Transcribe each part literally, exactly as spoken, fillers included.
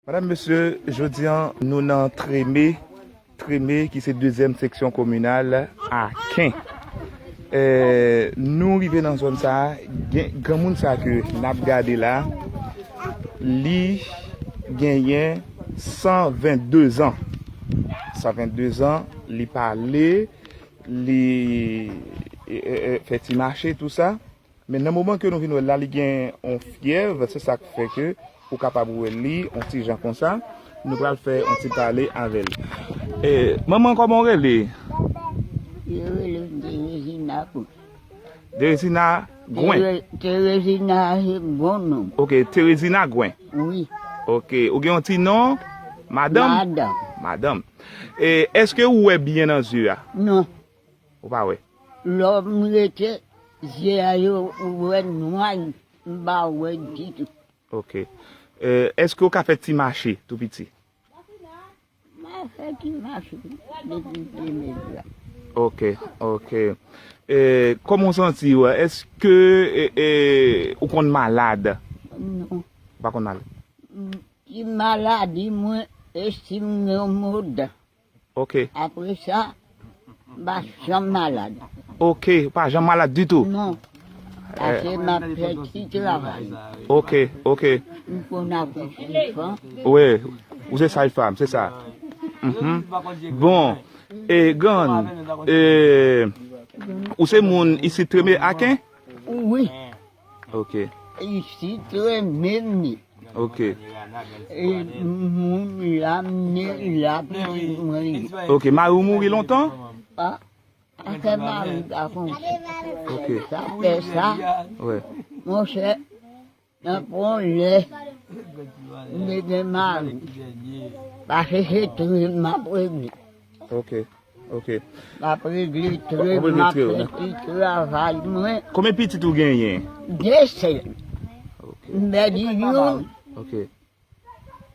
Madam, mesye, jodi a, nou nan Treme, Treme ki se dezyèm seksyon kominal Aken. Eh, nou rive nan zòn sa a, gen, granmoun sa ke n ap gade la, li genyen san vennde zan. San vennde zan, li pale, li, eh, eh, eh, fè ti mache, tou sa. Men nan moman ke nou vin wè l la, li gen yon fyèv, se sa k fè ke ou kapab wè li yon ti jan konsa. Nou pral fè yon ti pale avè l. Eh, manman, kòman w rele? Yo rele m Teresina Gwen. Teresina Gwen. Tere-, Teresina se bon non. Ok, Teresina Gwen. Wi. Ok, ou gen yon ti non? Madanm? Madanm. Madanm. E èske ou wè byen nan zye a? Non. Ou pa wè? Lè m rete, zye a yo wè nwa, m pa wè ditou. Ok. Eh, èske ou ka fè ti mache tou piti? M a fè ti mache depi de mil la. Ok, ok. Eh, kòman w santi w? Èske, eh, eh, ou konn malad? Non. Ou pa konn malad? M, ti maladi mwen, e si m gen yon mo dan. Ok. Apre sa, m pa janm malad. Ok, ou pa janm malad ditou? Non. Paske m ap fè ti travay. Ok, ok. M konn akouche fanm. Wi, ou se saj fanm, se sa. Mhm. Bon, e grann, e, ou se moun isit Treme Aken? Wi. Ok. Isit Treme m ye. Ok. E moun la, m ne la, pitit mwen ye. Ok, mari w mouri lontan? A, afè mari pa konsa. Ok. Sa fè sa. Wi. Monchè, nan pon lè, m te gen mari. Paske se tre m ap regle. Ok. Ok. M ap regle tre, m ap fè ti travay mwen. Konbyen pitit ou genyen? De sèl. Ok. M pèdi youn. Ok.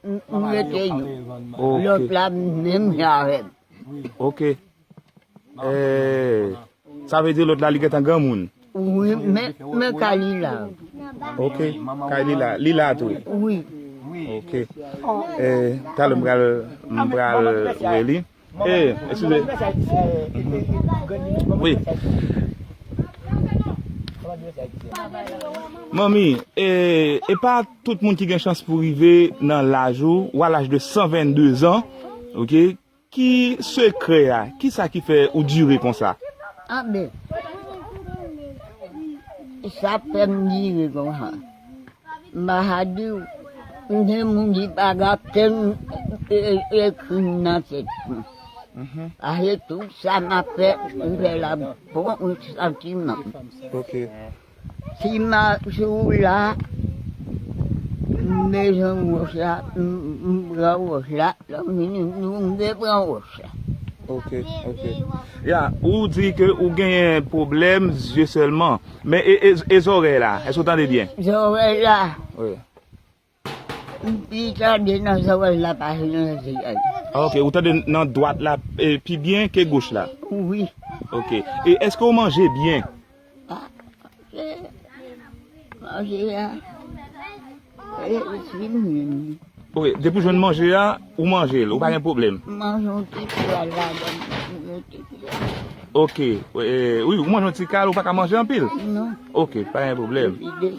M, m rete youn. Ok. Lòt la menm jan avè m. Ok. Eh, sa vle di lòt la li gentan granmoun? Wi, men, men kay li la. Ok. Kay li la. Li la tou? Wi. Ok. Eh, talè m pral, m pral wè li. Eh, eskize. Mhm. Wi. Manmi, eh, e pa tout moun ki gen chans pou rive nan laj ou, ou a laj de san vennde zan, ok? Ki sekrè a? Ki sa ki fè ou dire konsa? Anben, sa fè m dire konsa. M pa ka di w, m gen moun ki pa ka fè m, e, e, ekri m nan tèt mwen. Mhm. Paske tout sa m ap fè, m fè l ak bon santiman. Ok. Si m a sou la, m bezwen wòch la, m, m pran wòch la, lè m vini, m vle pran wòch la. Ok, ok. Ya, ou di ke ou genyen pwoblèm zye sèlman. Men e, e, e zòrèy la, èske w tande byen? Zòrèy la. Wi. M pi tande nan zòrèy la pase nan zye a. Ah, ok, ou tande nan dwat la, e, pi byen ke goch la? Wi. Ok. E èske w manje byen? Ah, se manje a. E, si m menm. Ok, depi w jwenn manje a, ou manje l, ou pa gen pwoblèm? M manje yon ti pwa ladan, m mete pwa. Ok, e, wi, ou manje yon ti kal, ou pa ka manje anpil? Non. Ok, pa gen pwoblèm. Epi de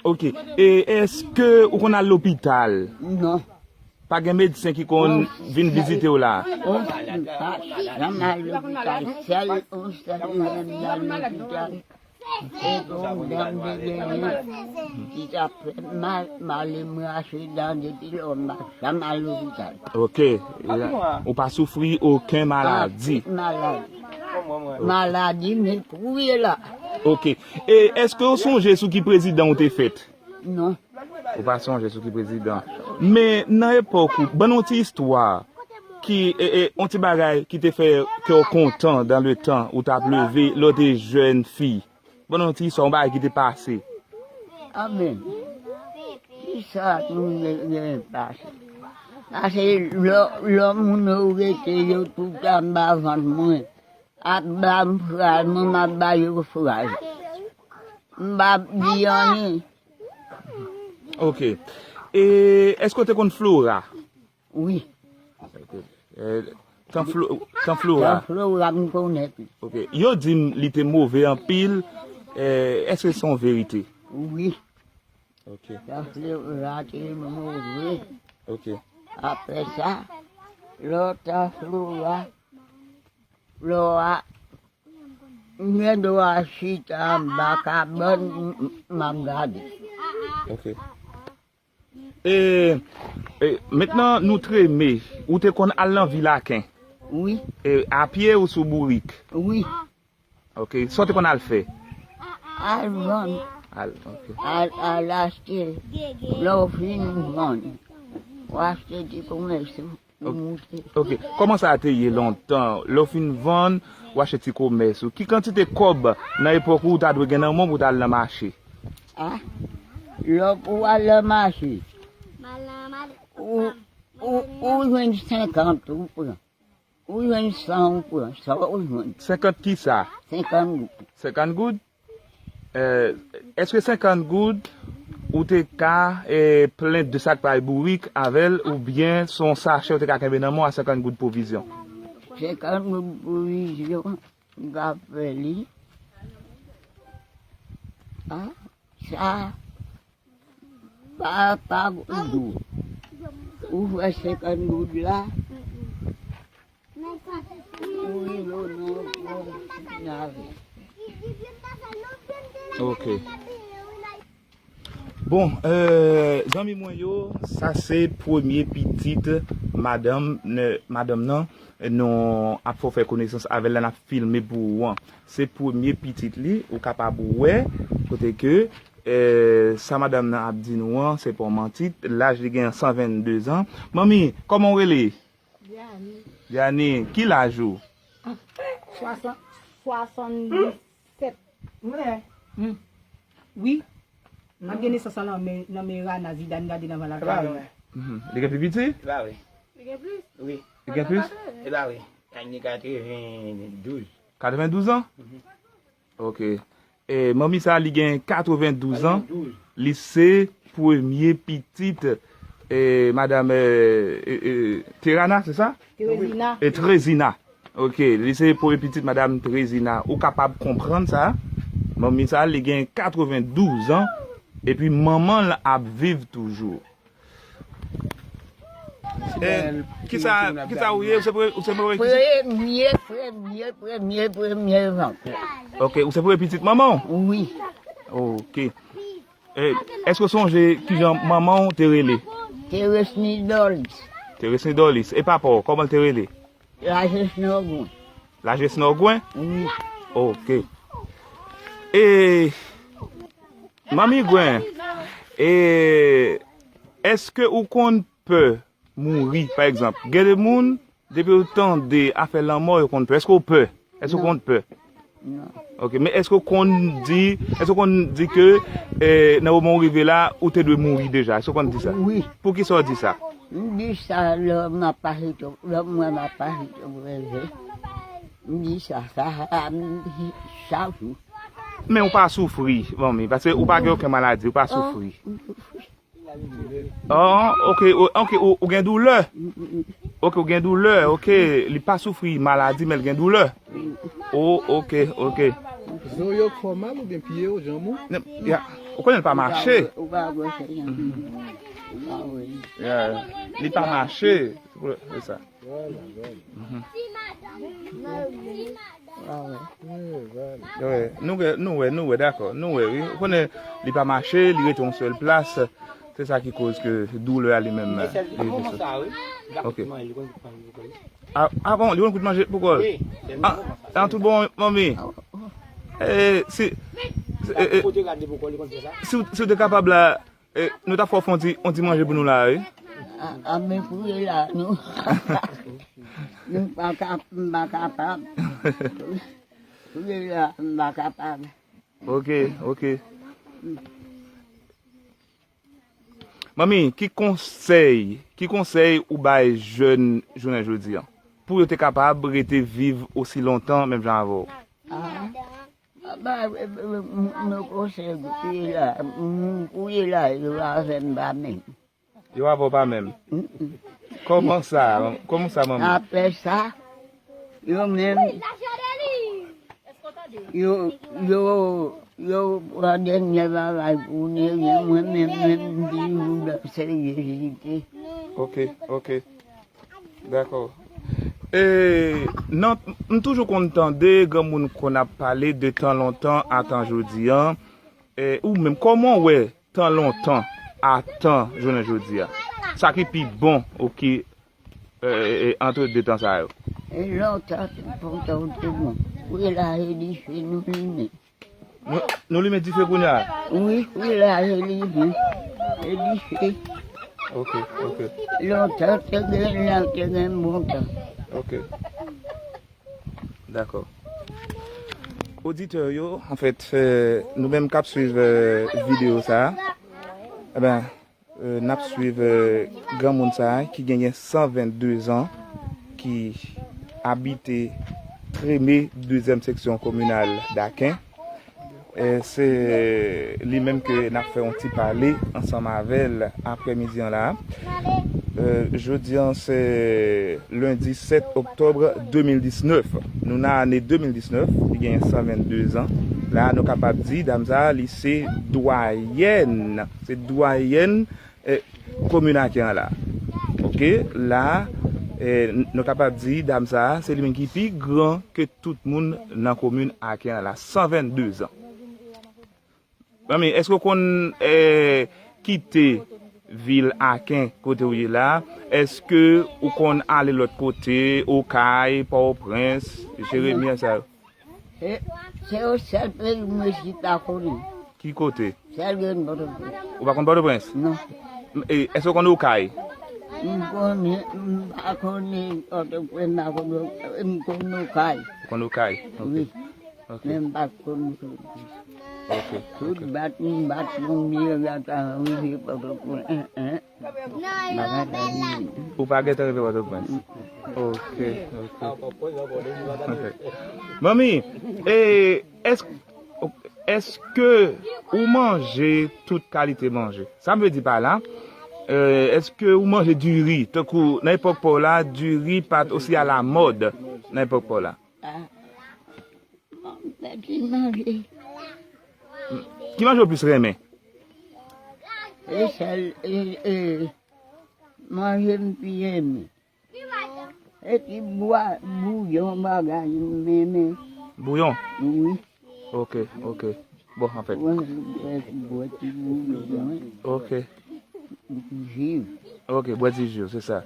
Ok. E èske ou konn al lopital? Non. Pa gen medsen ki konn vin vizite w la? Oh, m pa janm al lopital. Sèl yon sèl mwen m al lopital. Se yon dan m te genyen ki t ap fè m mal, m ale m rache dan depi lò m pa janm al lopital. Ok. Ou pa soufri okenn maladi? Okenn maladi. Maladi, men kouri la. Ok. E èske w sonje sou ki prezidan w te fèt? Non. Ou pa sonje sou ki prezidan. Men nan epòk ou, ban nou ti istwa ki, e, e, yon ti bagay ki te fè kè w kontan dan le tan ou t ap leve lè w te jèn fi. Ban nou ti istwa, yon bagay ki te pase. Amen. Kisa nou gen, gen pase? Pase lè, lè moun yo rete yo toutan anba vant mwen. Ap ba m fraz, mwen m ap ba yo fraz. M p ap di anyen. Ok. E èske w te konn Flora? Wi. Ok. Eh, tan Flo, tan Flora. Tan Flora, m konnen tou. Ok. Yo di m li te move anpil. Eh, èske se yon verite? Wi. Ok. Tan Flora te move. Ok. Apre sa, lòt tan Flora, Flora, m gen dwa chita anba kabann, m, m, m ap gade. Ok. E, e, mentnan nou treme, ou te konn al nan Vilaken? Wi. E, apye ou sou bourik? Wi. Ok, sa w te konn al fè? Al vann. Al, ok. Al, al achte. Lè w fin vann, w achte ti komès ou. Ok. Ok, kòman sa te ye lontan? Lè w fin vann, w achte ti komès ou. Ki kantite kòb nan epòk ou ta dwe gen nan men w pou w ta al nan mache? A, lè w pou al nan mache, ou, ou, ou jwenn senkant, ou pran. Ou jwenn san, ou pran. Sa w jwenn. Senkant kisa? Senkant goud. Senkant goud? Eh, èske senkant goud ou te ka, eh, plen de sak pay bourik avè l, oubyen se yon sachè ou te ka kenbe nan men w a senkant goud pwovizyon? Senkant goud pwovizyon, m ka fè li. A, sa, pa, pa goud. Ou fè senkant goud la, ou rive nan, nan, nan, Ok. Bon, eh, zanmi mwen yo, sa se premye pitit madanm, ne, madanm nan. Nou ap fè w fè konesans avè l la, n ap filme pou ou an. Se premye pitit li, ou kapab wè, kote ke, eh, sa madanm nan ap di nou an, se pa yon manti. Laj li gen san vennde zan. Manmi, kòman w rele? Diane. Diane, ki laj ou? Swasan-, swasanndisèt. Mwen. Hmm. Wi. M ap gen nesans lan nan men, nan men Rana Zidane, gade nan van l ap gade. Mhm. Li gen pi piti? E pa vre. Li gen plis? Wi. Li gen plis? E pa vre. Li katrevendouz. Katrevendouz an? Mhm. Ok. E, manmi sa, li gen katrevendouz an. Katrevendouz. Li se premye pitit, e, madanm, e, e, e, Terana, se sa? Trezina. E Trezina. Ok, li se premye pitit madanm Trezina. Ou kapab konprann sa. Manmi sa, li gen katrevendouz an. Epi manman l ap viv toujou. Eh, kisa, kisa ou ye? Ou se pre-, ou se premye pitit? Premye, premye, premye, premye zanfan. Ok, ou se premye pitit manman w? Wi. Ok. Eh, èske w sonje kijan manman w te rele? Teresni Dolis. Teresni Dolis. E papa w, kòman l te rele? Lajes Nògwen. Lajes Nògwen? Wi. Ok. E, Manmi Gwen, e, èske ou konn pè mouri, pa egzanp? Gen de moun, depi yo tande afè lanmò, yo konn pè. Èske w pè? Èske w konn pè? Non. Ok, men èske w konn di, èske w konn di ke, e, nan moman w rive la, ou te dwe mouri deja? Èske w konn di sa? Wi. Poukisa w di sa? M di sa lè m ap pase twòp, lè m wè m ap pase twòp rève. M di sa, sa, sa, m di chak jou. Men ou pa soufri, manmi, paske ou pa gen okenn maladi, ou pa soufri. Oh, ok, o-, ok, ou, ou gen doulè. Ok, ou gen doulè, ok. Li pa soufri maladi, men l gen doulè. Oh, ok, ok. Zo yo fè w mal oubyen pye w, janm ou? Ne, ya, ou konnen l pa mache. Ou pa wè, ou pa wè, se jan. Ou pa wè. Ya, li pa mache, se pou, se sa. Vwala, vwala. Mhm. Wi, vwala. Wi, nou wè, nou wè, nou wè, dakò. Nou wè, wi. Ou konnen, li pa mache, li rete yon sèl plas. Se sa ki koz ke doulè a li menm, li rete sou. Ok. A, a bon, li konn kout manje pou kò l? Wi, sèlman moman sa. A, tout bon, manmi. E, si, si, e, e, si, si w te kapab la, e, nou ta fè w fè yon ti, yon ti manje pou nou la, wi. A, a, men kouri la, nou. Nou pa ka, m pa kapab. Kouri la, m pa kapab. Ok, ok. Manmi, ki konsèy, ki konsèy ou bay jèn jounen jodi a? Pou yo te kapab rete viv osi lontan, menm jan avè w. A, a, ba, e, e, e, m, m, konsèy pou ye la, m, pou ye la, yo avè m pa menm. Yo avè w pa menm. Kòman sa? Kòman sa, manmi? Apre sa, yo menm, yo, yo, yo pran dènyè bagay pou Nevyen, mwen menm, menm, m toujou nan seryozite. Ok, ok. Dakò. E, nan, m toujou konn tande granmoun konn ap pale de tan lontan a tan jodi a. E, ou menm, kòman w wè tan lontan a tan jounen jodi a? Sa ki pi bon, oke, e, e, e, ant de tan sa yo? E lontan, se kontan w te bon. Wi, la, e dife nou limen. Nou, nou limen dife kounye a? Wi, wi, la, e limen. E dife. Ok, ok. Lontan, te gen, te gen bon tan. Ok. Dakò. Oditè yo, anfèt, e, nou menm k ap swiv, e, videyo sa a, e ben, e, n ap swiv, e, granmoun sa a ki genyen san vennde zan, ki abite Treme, dezyèm seksyon kominal Daken. E se li menm ke n ap fè yon ti pale ansanm avè l aprèmidi an la. E, jodi an se lendi sèt oktòb de mil diznèf. Nou nan ane de mil diznèf, li gen san vennde zan. La, nou kapab di dam sa a, li se dwayèn. Se dwayèn e, komin Aken an la. Oke, la, e, n-, nou kapab di dam sa a, se li menm ki pi gran ke tout moun nan komin Aken an la, san vennde zan. Manmi, èske w konn, e, kite vil Aken kote w ye la? Èske ou konn ale lòt kote, Okay, Pòtoprens, Jeremi, sa yo? E, se yon sèl peyi mwen chita konnen. Ki kote? Sèl gen Pòtoprens. Ou pa konn Pòtoprens? Non. M-, e, èske w konn Okay? M konnen, m pa konnen Pòtoprens, m pa konnen, m konn Okay. Ou konn Okay? Ok. Wi. Ok. Men m pa konn Pòtoprens. Ok, ok. Tout bat m bat pou m rive Pòtoprens. Hein, hein. Ou pa gentan rive Pòtoprens? Ok, ok. Ok. Manmi, e, èske, èske ou manje tout kalite manje? Sa m vle di pa la, e, èske ou manje diri? Tankou nan epòk pa w la, diri pa t osi alamòd nan epòk pa w la. Ah. Bon, bèl ti manje. Ki manje w plis renmen? E sèl, e, e, manje m pi renmen. E ti bwa, bouyon, bagay, m renmen. Bouyon? Wi. Ok, ok. Bon, anfèt. Mwen, mwen, mwen, ti bouyon, wi. Ok. Ji. Ok, bwè ti ji, se sa.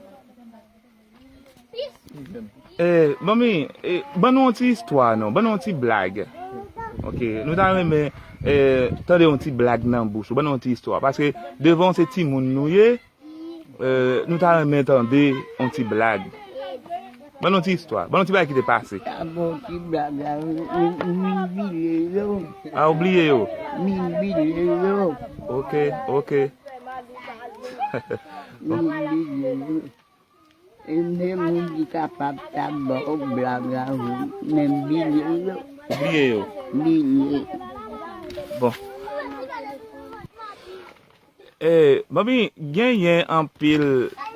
E, manmi, e, ban nou yon ti istwa, non. Ban nou yon ti blag. Ok, nou ta renmen, e, tande yon ti blag nan bouch ou. Ban nou yon ti istwa. Paske devan w se timoun nou ye, e, nou ta renmen tande yon ti blag. Ban nou yon ti istwa. Ban nou yon ti bagay ki te pase. Sa bon ti blag la, m, m, m bliye yo. A, ou bliye yo? M bliye yo. Ok, ok. M bliye yo. E men moun ki kapab ta ba w blag la, wi, men m bliye yo. Ou bliye yo? Bliye. Bon. E, manmi, genyen anpil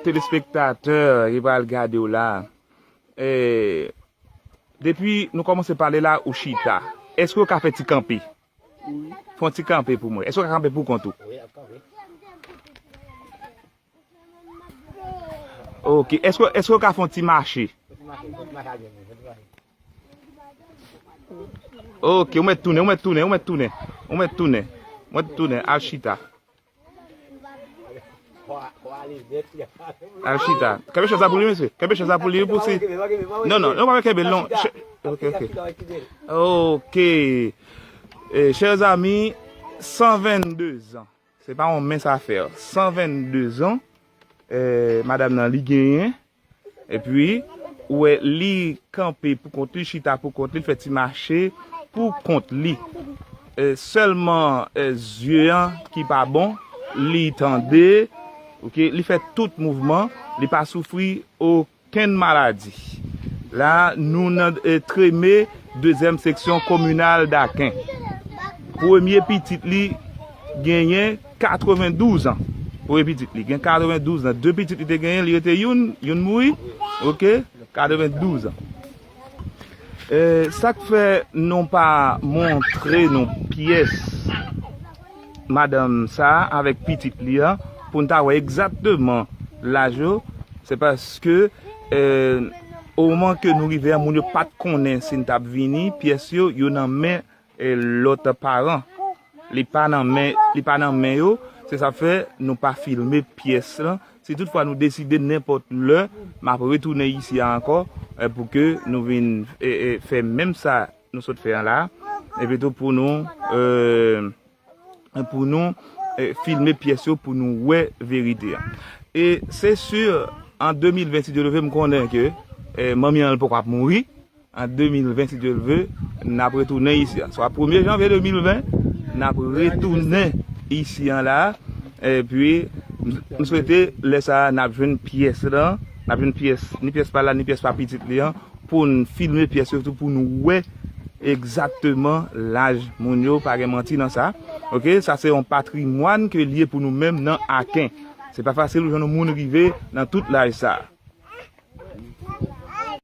telespektatè ki pral gade w la. E, depi nou kòmanse pale la, ou chita. Èske w ka fè ti kanpe? Wi. Fè yon ti kanpe pou mwen. Èske w ka kanpe pou kont ou? Wi, ap kanpe. Ok, èske, èske w ka fè yon ti mache? Ok, ou mèt tounen, ou mèt tounen, ou mèt tounen. Ou mèt tounen. Ou mèt tounen, al chita. Al chita. Kenbe chèz la pou li, mesye. Kenbe chèz la pou li, pou si. Non, non, non, pa kenbe l, non. Ok, ok. Ok. E, chè zami, san vennde zan. Se pa yon mens afè. San vennde zan, e, madanm nan li genyen. Epi, ou wè, li kanpe pou kont li, chita pou kont li, li fè ti mache pou kont li. E, sèlman, e, zye an ki pa bon, li tande, ok, li fè tout mouvman, li pa soufri okenn maladi. La, nou nan, e, Treme, dezyèm seksyon kominal Daken. Premye pitit li genyen katrevendouz an. Premye pitit li gen katrevendouz an, de pitit li te genyen, li rete youn, youn mouri. Oke, katrevendouz an. E, sa k fè nou pa montre nou pyès madanm sa a avèk pitit li an pou n ta wè egzakteman laj yo, se paske, e, o moman ke nou rive a, moun yo pa t konnen si n t ap vini, pyès yo, yo nan men e, lòt paran. Li pa nan men, li pa nan men yo, se sa fè nou pa filme pyès lan. Si toutfwa nou deside nenpòt lè, m ap retounen isi a ankò, e, pou ke nou vin, e, e, fè menm sa nou sot fè an la, epi tou pou nou, e, pou nou, e, filme pyès yo pou nou wè verite a. E se si, an de mil ven, si Dye le ve, m konnen ke, e, manmi an poko ap mouri. An de mil ven, si Dye le ve, n ap retounen isi a. Swa premye janvye de mil ven, n ap retounen isi an la. Epi, m, m swete lè sa a, n ap jwenn pyès lan, n ap jwenn pyès, ni pyès pa l la, ni pyès pa pitit li an, pou n filme pyès yo tou, pou nou wè egzakteman laj moun yo, pa gen manti nan sa. Oke, sa se yon patrimwàn ke l ye pou nou menm nan Aken. Se pa fasil pou jwenn yon moun rive nan tout laj sa a.